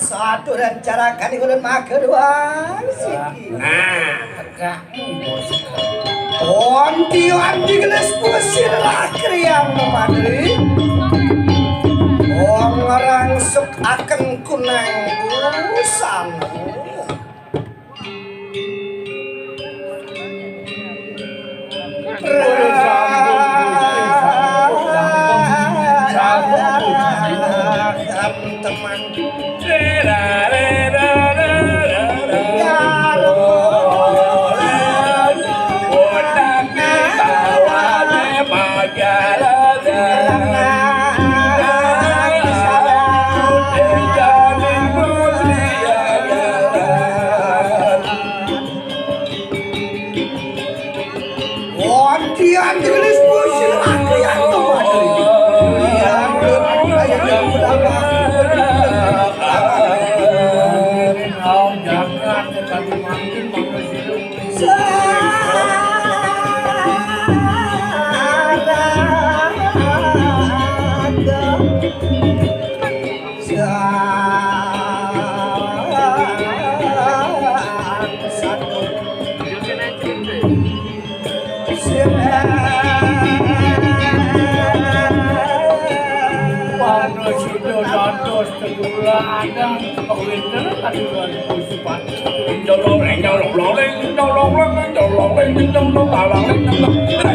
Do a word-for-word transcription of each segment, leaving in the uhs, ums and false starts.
Saturan carakan ulun makaruang siki. Nah, tegakmu, Bos. Onti-onti gelis pusir lah kriang memadri. Wong ngerangsuk akan kunang busana. Wantian jenis pusil laki yang temadri. Yang berapa yang berapa. Kau jangan tetapi makin manusia.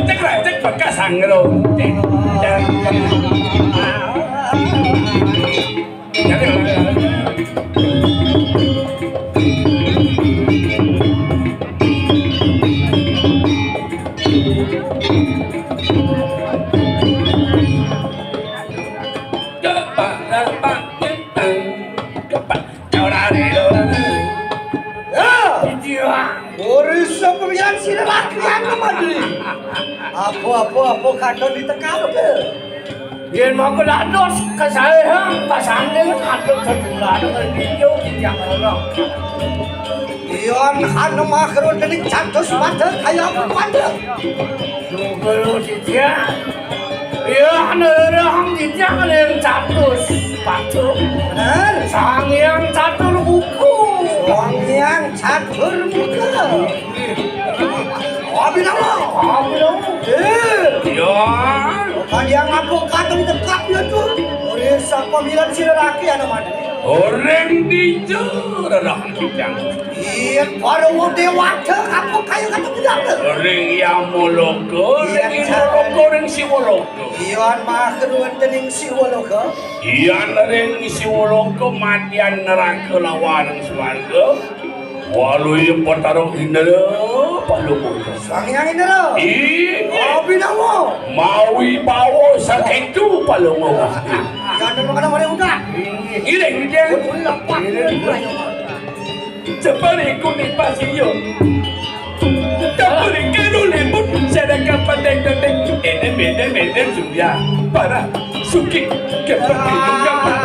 Cek, cek, bekas angin. Ya, Boris pemilihan sini laki anu madri. Apa, apa, apa kadon ditekap ke? Yen mangko dados kesalehan kasanding atur sedulur kerinjo titiang ora. Ion anu makro dening catus pada kaya apa pada? Sugero titiang. Iya, nerang titiang ning catus pada. Bener. Sang Hyang Catur Buku. Sang Hyang Catur Buku. Abinawa, abinawa. Eh. Iya. Kalian ngapa kadang dekat ya tuh? Ora sapa milan sira laki ana mati. Orang dijo rerah bidang. Iya, para dewata apa kaya kata bidang. Ring Yamoloka, ring Indoloka, ring Siwoloka. Iya, makruan dening Siwoloka. Iya, ring Siwoloka matian neraka lawan swarga. Waluya Petara Indra Palungguh. Sang Hyang Indra. Ih. Abinawa. Mawi bawa saketu Palungguh. Ya, ada makanan mari udah. Ini, ini. Cepet ikut di pasio. Cepet ikut liput. Sedangkan pendek-pendek. Ini beda-beda sudah. Parah. Suki, keperti itu gampang.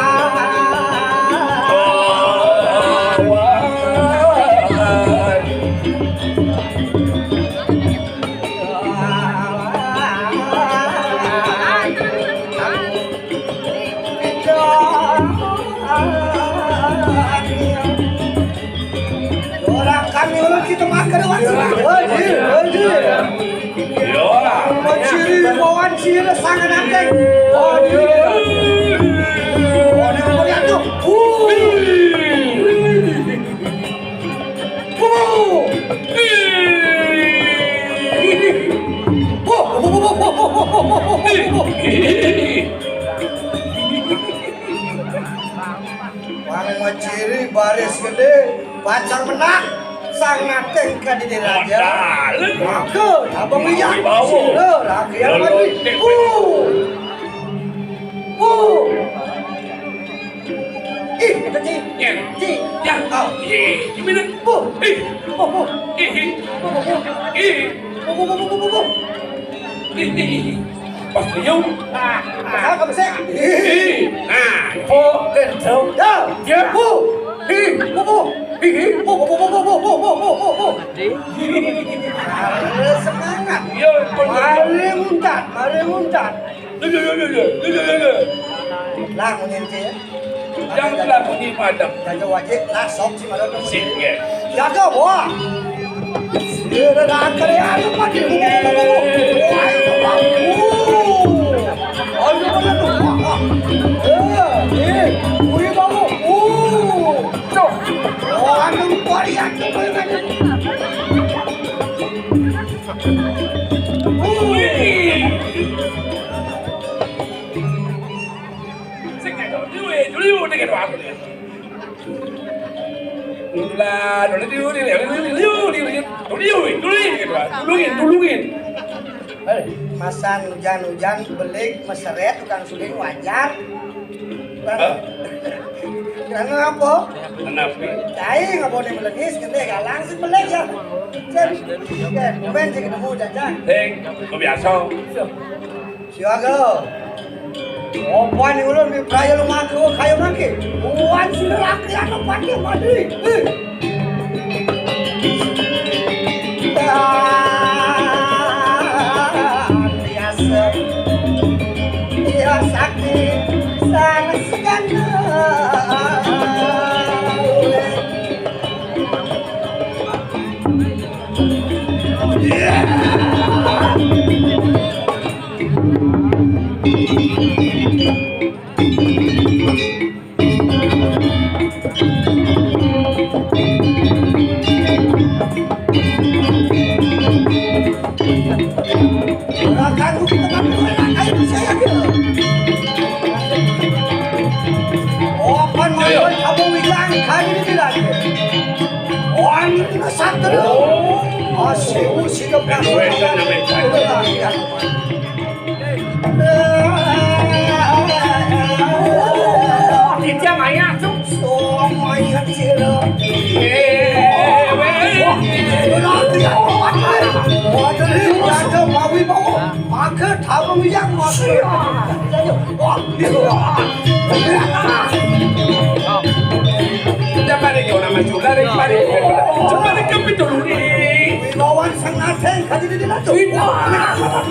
Ora kami urut kita makan, Mas. Haji, haji. Iya. Ciri bawaan ciri sangat akeh. Oh, iya. Oh, iya, oh, iya, tuh. Uh. Uh. Wong maciri baris gedé, pacang menang, sang ngatih kadéné raja. Modal. Maka, abang lihat, sira rakyat mati. Pu! Pu! Ih, itu Ci. Ci. Ya. Oh. Ih, gimana? Pu! Ih. Pu, pu. Ih. Pu, pu, pu. Ih. Pu, pu, pu. Ih, ih, ih. Pas liu. Ah, ah, kamu sih. Ih. Nah. Pu, gendong. Ya. Ya. Pu. Ih, pu, pu. Ih, ih. Pu, pu, pu. Ada semangat. Iya, bener. Mari nguntat, mari nguntat. Iya, iya, iya, iya. Iya, iya, iya. Lah, ngene ya. Yang telah bunyi padam. Jaga wajib lah, sok si malam tu. Sing, ya. Jaga, wah. Dia dah, dah angkat dia, ada pagi. Wah, itu bagus. Aduh, mana tu? Wah, ah. Eh, eh, kuih baru. Uh. Cok. Wah, ada lupa dia. Wih. Sing, ya, dulu, dulu, dulu, dulu, dulu. Tulungin, tulungin, tulungin. Eh, masa hujan-hujan belik meseret tukang suling wajar. Hah? Karena apa? Kenapa? Cai nggak boleh melengis, gede galang si belik ya. Jen, jen, bukan sih ketemu jajan. Sing, biasa. Siaga. Opan ulun di praya lu mangke, kayu mangke. Buan sini laki anu pati mati. Eh. Ah, biasa. Dia sakti sang skandal. Opan mayon kamu wilang kali ini lagi. Wan satria. Masih usia. Titiang mayat, Cuk. Oh, mayat sira. Eh, weh. Wah, berarti aku pakai. Waduh, ada bawi bawa. Maka tahu yang masuk. Wah, dia. Udah pada kau nama sudah dari kemarin. Coba dikepit dulu nih. Wibawan sang asing, kali ini dilanjut. Wah.